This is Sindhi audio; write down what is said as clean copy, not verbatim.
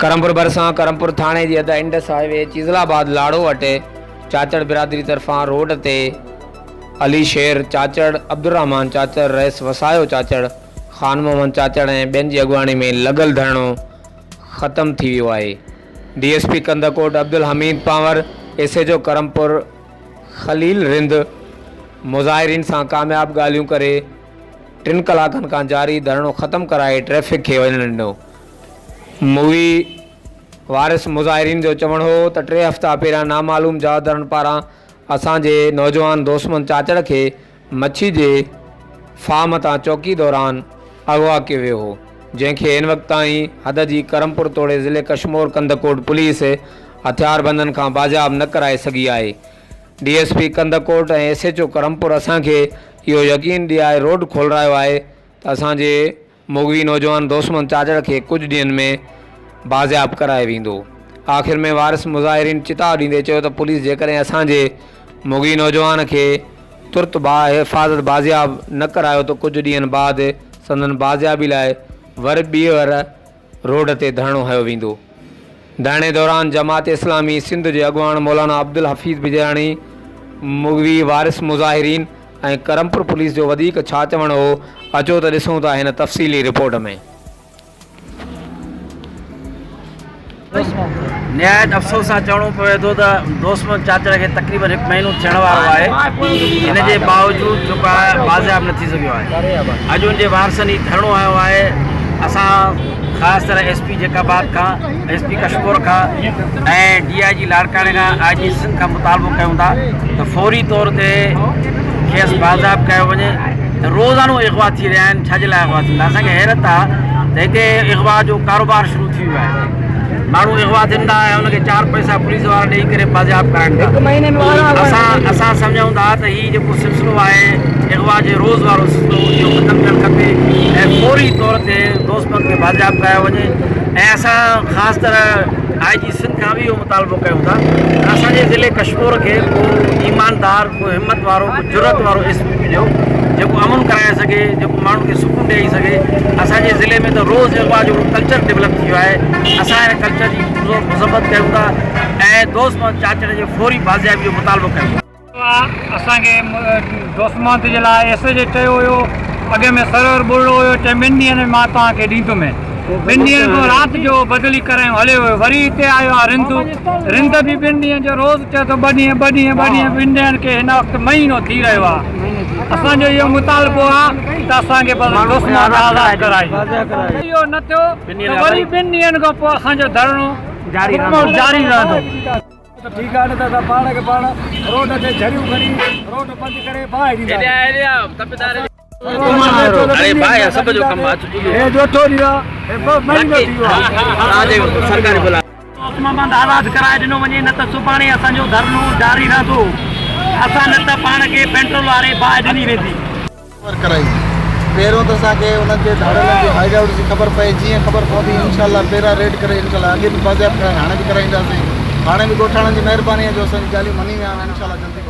ڪرمپور ڀرسان ڪرمپور ٿاڻي جي حد انڊس هاء وي چيزل آباد لاڙو وٽ چاچڙ برادري طرفان روڊ تي علي شير چاچڙ، عبدالرحمان چاچڙ، رئيس وسايو چاچڙ، خان محمد چاچڙ ۽ ٻين جي اڳواڻي ۾ لڳل ڌرڻو ختم ٿي ويو آهي. D S P Kandhkot Abdul Hameed Panhwar, S H O Karampur Khalil Rind مظاهرين سان ڪامياب ڳالهيون ڪري ٽن ڪلاڪن کان جاري ڌرڻو ختم ڪرائي ٽريفڪ کي وڃڻ ڏنو. مغوي وارث مظاهرين جو چوڻ هو ته ٽي هفتا پهريان نامعلوم جوابدارن پاران اسان جي نوجوان دوستمند چاچڙ کي مڇي جي فارم تان چوڪي دوران اغوا ڪيو ويو هو جنهن کي هن وقت تائين حد جي ڪرمپور توڙي ضلعي ڪشمور ڪنڌڪوٽ پوليس هٿياربندن کان بازياب نه ڪرائي سگهي آهي D S P Kandhkot ۽ S H O Karampur اسان کي اهو يقين ڏياري روڊ کولرايو آهي ته اسان جي مغوي نوجوان دوست محمد چاچڙ کي ڪجهه ڏينهن ۾ بازياب ڪرايو ويندو. آخر ۾ وارث مظاهرين چتاء ڏيندي چيو ته پوليس جيڪڏهن اسان جي مغوي نوجوان کي ترت باحفاظت بازياب نه ڪرايو ته ڪجهه ڏينهن بعد سندن بازيابي لاء ور ٻيهر روڊ تي ڌرڻو هنيو ويندو. ڌرڻي دوران جماعت اسلامي سنڌ جي اڳواڻ مولانا عبدالحفيظ بجيراڻي، مغوي وارث مظاهرين ۽ ڪرمپور پوليس جو وڌيڪ ڇا چوڻ هو، اچو ته ڏسون ٿا هن تفصيلي رپورٽ ۾. نهايت افسوس سان چوڻو پوي ٿو ته دوست محمد چاچڙ کي تقريبن هڪ مهينو ٿيڻ وارو آهي ان جي باوجود جيڪو آهي بازياب نه ٿي سگهيو آهي اڄ ان جي وارثن هي ڌرڻو هنيو آهي اسان خاص طرح ايس پي جيڪب آباد کان ايس پي ڪشمور کان ۽ ڊي I جي لاڙڪاڻي کان آء جي سنڌ کان مطالبو ڪيون ٿا ته فوري طور تي کيس بازياب ڪيو وڃي ته روزانو اغوا ٿي رهيا آهن ڇا جي لاء اغوا ٿين ٿا اسانکي حيرت آ ته هتي اغوا جو ڪاروبار شروع ٿي ويو آهي ماڻهو اغوا ٿين ٿا ۽ ان کي چار پئسا پوليس وارا ڏيئي ڪري بازياب ڪرائن ٿا اسان اسان سمجهون ٿا ته هي جيڪو سلسلو آهي اغوا جي روز وارو سلسلو اهو ختم ٿيڻ کپي ۽ فوري طور تي دوست کي بازياب ڪرايو وڃي ۽ اسان خاص طرح آء جي سنڌ کان به اهو مطالبو ڪيون ٿا ته اسان جي ضلعي ڪشمور کي ڪو ايماندار ڪو همت وارو ڪو جرئت وارو ايس پي مليو جيڪو امن ڪرائي سگهي جيڪو ماڻهن کي سڪون ڏيئي سگهي اسان جي ضلعي ۾ ته روز اغوا جو ڪلچر ڊولپ ٿي ويو آهي اسان هن ڪلچر جي مذمت ڪيون ٿا ۽ دوست محمد چاچڙ جي فوري بازيابي جو مطالبو ڪيون ٿا. اسان کي دوست محمد جي لاء ايس ايچ چيو هيو اڳ ۾ سرور ٻرڙو هيو چي ٻن ڏينهن ۾ مان توهان کي ڏيندم ٻن ڏينهن کان رات جو بدلي ڪرايون هليو ويو وري هتي آيو آ رند رند به ٻن ڏينهن جو روز چئي ٿو ٻه ڏينهن ٻه ڏينهن ٻه ڏينهن ٻن ڏينهن کي هن وقت مهينو ٿي رهيو آ اسان جو اهو مطالبو آ ته اسان کي بس دوست محمد آزاد ڪرايو اهو نه ٿيو ته وري ٻن ڏينهن کان پوء اسان جو ڌرڻو جاري رهندو. ته ٺيڪ آهي نه ته اسان پاڻ کي پاڻ روڊ تي جھريون کڻي روڊ بند ڪري باهه ڏينداسين. عثمان آزاد ڪرائي ڏنو وڃي نه ته سڀاڻي اسان جو ڌرڻو جاري رهندو اسان نه ته پاڻ کي پيٽرول واري باهه ڏني ويندي. خبر ڪرائي وڃي پهريون ته اسان کي انهن جي ڌاڙيلن جي هائيڊ آئوٽ جي خبر پئي جيئن خبر پوندي انشاء الله پهريان ريڊ ڪري انشاء الله اڳي به بازياب ڪرائين هاڻي به ڪرائينداسين هاڻي به ڳوٺاڻن جي مهرباني آهي جو اسان جون ڳالهيون مڃي ويا آهن انشاء الله جلدي.